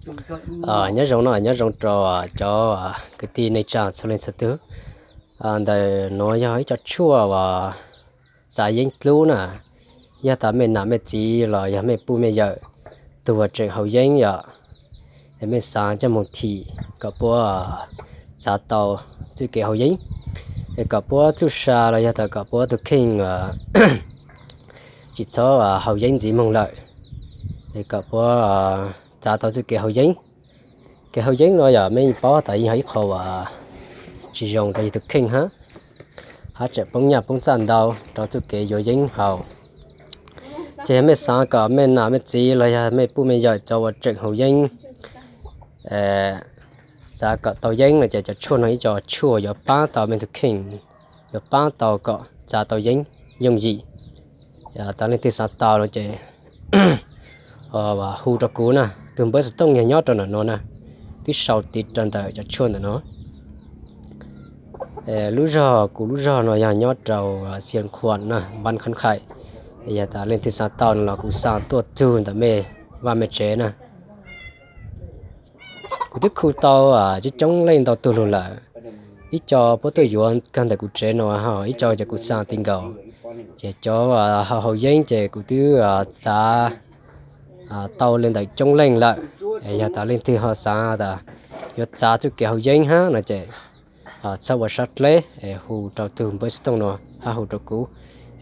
Nyob zoo no, nyob zoo rau cov kwv tij neej tsa txhua leej txhua tug. Ntawm no yog ib co tshuaj uas txav yeeb dlub na, yog tas mej nam mej txiv los yog mej puj mej yawm tug uas tseem haus yeeb yom, es mej xaav coj moog thim kom puab txav tau txuj kev haus yeeb, es kom puab txuj sa los yog tas kom puab tug kheej tsis txhob haus yeeb ntxiv moog lawm, es kom puab txav tau txuj kev haus yeeb. Kev haus yeeb no yog mej paub tas yeej yog ib qho uas tsis zoo rau yug tug kheej hab, hab tseem poob nyaj poob txaj ntau rau txuj kev yuav yeeb haus. Ces yog mej xaav kom mej nam mej txiv los yog mej puj mej yawm cov uas tseem haus yeeb txav kom tau yeeb no ces cov tshuaj no ib co tshuaj yuav paab tau mej tug kheej, yuav paab tau kom txav tau yeeb yooj yim. Yog tas leej twg xaav tau no ces hu rau kuv na, tug npawb xov tooj yog nyob rau ntawm no na, twb sau tiv rau ntawm cov tshuaj ntawm no. Lub zog, kuv lub zog no yog nyob rau Xiav Khuam na, Npab Khab Khais. Yog tas leej twg xaav tau no los kuv xa tuaj txug ntawm mej vaj mej tsev na. Kuv twb khu tau coob coob leej ntau tug lug lawm. Ib co puab tuaj yuav kag ntawm kuv tsev no, ho ib co ces kuv xa ti nkaus. Ces cov haus haus yeeb ces kuv twb txav tau le ntawm coob leej lawm. Es yog tas leej twg ho xaav tas yuav txav txuj kev haus yeeb hab no ces txhob ua sab dleb, es hu rau tug npawb xov tooj no hab hu rau kuv,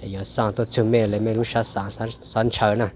es yuav xa tuaj txug mej le mej lub sab xaav, xaav ntshaw na.